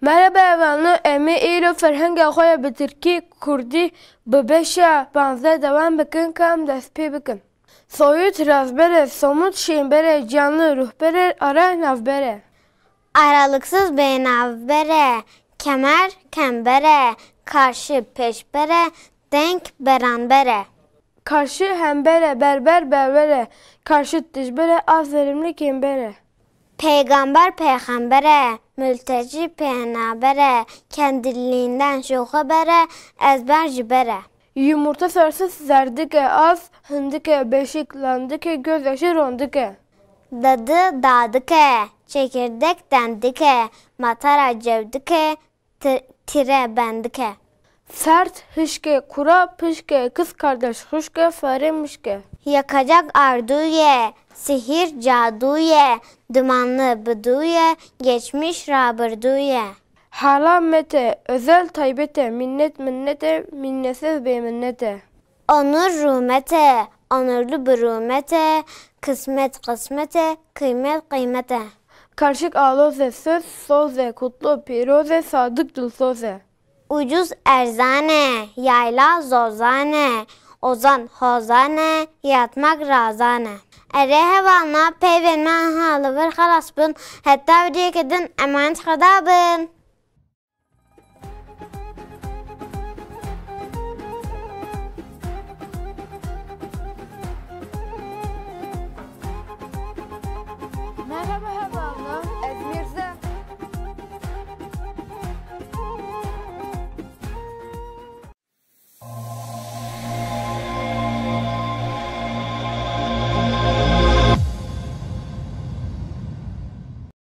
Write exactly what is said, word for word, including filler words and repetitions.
Merhaba hevalno, em ê îro ferhenga xwe ya bi tirkî, kurdî, bi beşa panzdeh dewam bikin, ka em dest pê bikin. Soyut razber e, somut şênber e, canlı ruhber e, ara navber e. Aralıksız bênavber e, kemer kember e, karşı peşber e, denk beranber e. Karşı hember e, berber berber e, karşıt dijber e, az verimli kêmber e. Peygamber pêxember e, mülteci pênaber e, kendiliğinden şoxeber e, ezber ji ber e. Yumurta sarısı zerdik e, az hindik e, beşik landik e, gözyaşı rondik e. Dadı dadık e, çekirdek dendik e, matara cevdik e, ti-, tire bendik e. Sert hişk e, kura pişk e, kız kardeş xuşk e, fare mişk e. Yakacak arduye, sihir caduye, dumanlı bıduye, geçmiş rabırduye. Hala mete, özel taybete, minnet minnete, minnesiz bêminnete. Onur rûmete, onurlu bi rûmete, kısmet kısmete, kıymet kıymete. Karşık aloze, söz soze, kutlu pîroze, sadık dilsoze. Ucuz erzane, yayla zozane, ozan hozane, yatmak razane. Erê hevalna peyvên me ha li vir xelas bûn. Heta vîdyoyeke din emanet Xweda bin.